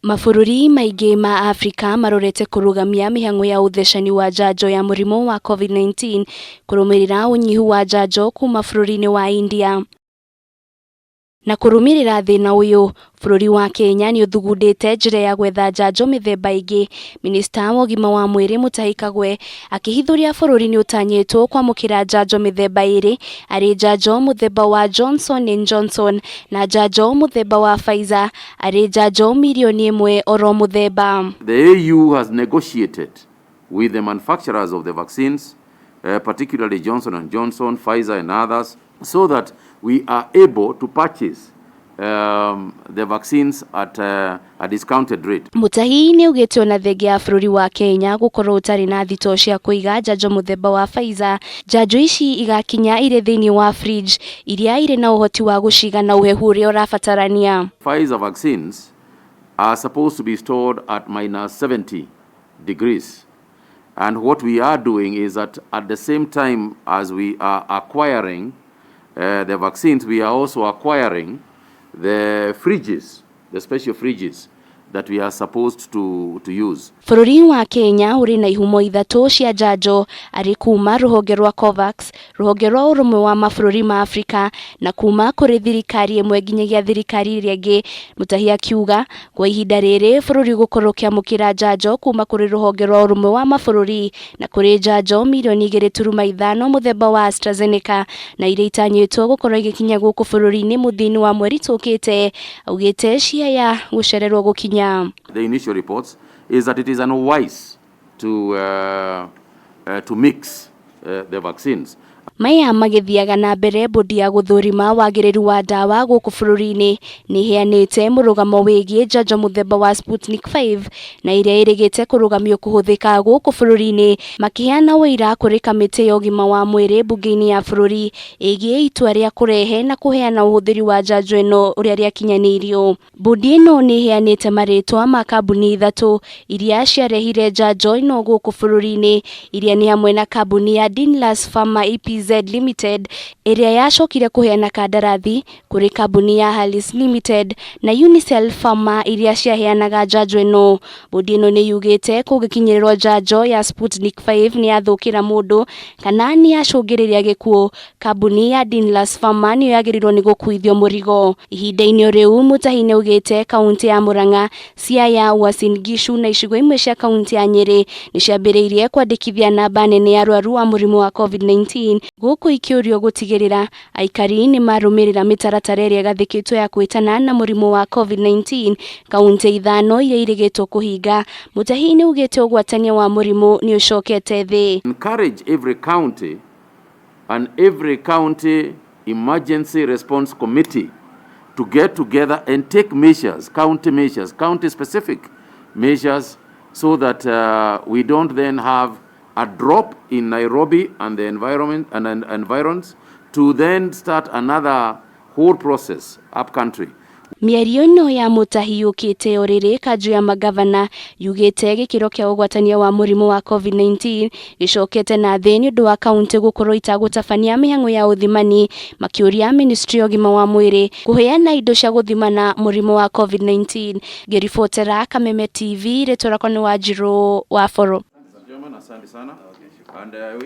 Mabũrũri maingĩ ma Afrika marorete kũrũgamia mĩhang'o ya ũthecani wa njanjo ya mũrimũ wa COVID-19 kũrũmĩrĩra ũnyihu wa njanjo kuma bũrũri-inĩ wa India. Na kũrũmĩrĩra thĩna ũyũ, bũrũri wa Kenya nĩ ũthugundĩte njĩra ya gwetha njanjo mĩthemba ĩngĩ. Minista wa ũgima wa mwĩrĩ Mutahi Kagwe akĩhithũria bũrũri nĩ ũtanyĩtwo kwamũkĩra njanjo mĩthemba ĩrĩ, arĩ njanjo mũthemba wa Johnson and Johnson na njanjo mũthemba wa Pfizer, arĩ njanjo mirioni 1 oro mũthemba. The AU has negotiated with the manufacturers of the vaccines, particularly Johnson and Johnson, Pfizer and others, so that we are able to purchase the vaccines at a discounted rate. Mutahi nĩ augĩte ona thengia ya bũrũri wa Kenya gũkorwo ũtarĩ na thitoo cia kũiga njanjo mũthemba wa Pfizer, njanjo ici igakinya irĩ thĩinĩ wa fridge iria irĩ na ũhoti wa gũciga na ũhehu ũrĩa ũrabatarania. Pfizer vaccines are supposed to be stored at minus 70 degrees. And what we are doing is that at the same time as we are acquiring the vaccines, we are also acquiring the fridges, the special fridges that we are supposed to use. Bũrũri wa Kenya ũrĩ na ihumo ithatũ cia njanjo, arĩ kuma rũhonge rwa COVAX, rũhonge rwa ũrũmwe wa mabũrũri ma Afrika na kuma kũrĩ thirikari ĩmwe nginyagia thirikari ĩrĩa ĩngĩ. Mutahi akiuga kwa ihinda rĩrĩ bũrũri ũgũkorwo ũkĩamũkĩra njanjo kuma kũrĩ rũhonge rwa ũrũmwe wa mabũrũri na kũrĩ njanjo mirioni 2.5 mũthemba wa AstraZeneca, na iria itanyĩtwo gũkorwo igĩkinya gũkũ bũrũri-inĩ mũthia-inĩ wa mweri tũkĩte. Augĩte ciaya gũcererwo gũkinya. The initial reports is that it is unwise to mix the vaccines. Maya magĩthiaga na mbere, bodi ya gũthũrima wagĩrĩru wa ndawa gũkũ bũrũri-inĩ nĩ ĩheanĩte mũrũgamo wĩgiĩ njanjo mũthemba wa Sputnik 5 na ĩrĩa ĩrĩgĩte kũrũgamio kũhũthĩka gũkũ bũrũri-inĩ, makĩheana ũira kũrĩ kamĩtĩ ya ũgima wa mwĩrĩ mbunge-inĩ ya bũrũri ĩgiĩ itua rĩa kũrehe na kũheana ũhũthĩri wa njanjo ĩno ũrĩa rĩakinyanĩirio. Bodi ĩno nĩ ĩheanĩte marĩtwa ma kambuni ithatũ iria ciarehire njanjo ĩno gũkũ bũrũri-inĩ, iria nĩ hamwe na kambuni ya Dynlas Pharma EPZ Limited ĩrĩa yacokire kũheana kandarathi kũrĩ kambuni ya Harris Limited na Unicell Pharma iria ciaheanaga njanjo ĩno. Bodi ĩno nĩ yugĩte kũngĩkinyĩrĩrwo njanjo ya Sputnik 5 nĩ yathũkĩra mũndũ kana nĩ yacũngĩrĩria gĩkuũ, kambuni ya Dynlas Pharma nĩyo yagĩrĩirwo nĩ gũkuithio mũrigo. Ihinda-inĩ o rĩu, Mutahi nĩ augĩte kaunti ya Murang'a, Siaya, Uasin Gishu na icigo imwe cia kaunti ya Nyĩrĩ nĩ ciambĩrĩirie kwandĩkithia namba nene ya arwaru a mũrimũ wa COVID-19, gũkũ ikĩũrio gũtigĩrĩra aikari nĩ marũmĩrĩra mĩtaratara ĩrĩa ĩgathĩkĩtwo ya kwĩtana na mũrimũ wa COVID-19. Kaunti ithano iria irĩgĩtwo kũhinga, Mutahi nĩ augĩte ũgwatania wa mũrimũ nĩ ũcokete thĩ. Encourage every county and every county emergency response committee to get together and take measures, county measures, county specific measures, so that we don't then have a drop in Nairobi and the environment and environs to then start another whole process up country. Mĩario ĩno ya Mutahi yũkĩte o rĩrĩ kanjũ ya magavana yugĩte gĩkĩro kĩa ũgwatania wa mũrimũ wa COVID-19 gĩcokete na thĩ nĩ ũndũ wa kaunti gũkorwo itagũtabania mĩhang'o ya ũthimani, makĩũria ministry ya ũgima wa mwĩrĩ kũheana indo cia gũthimana mũrimũ wa COVID-19. Ngĩribotera Kameme TV, rĩtwa rĩakwa nĩ Wanjirũ wa Boro. Asante sana. And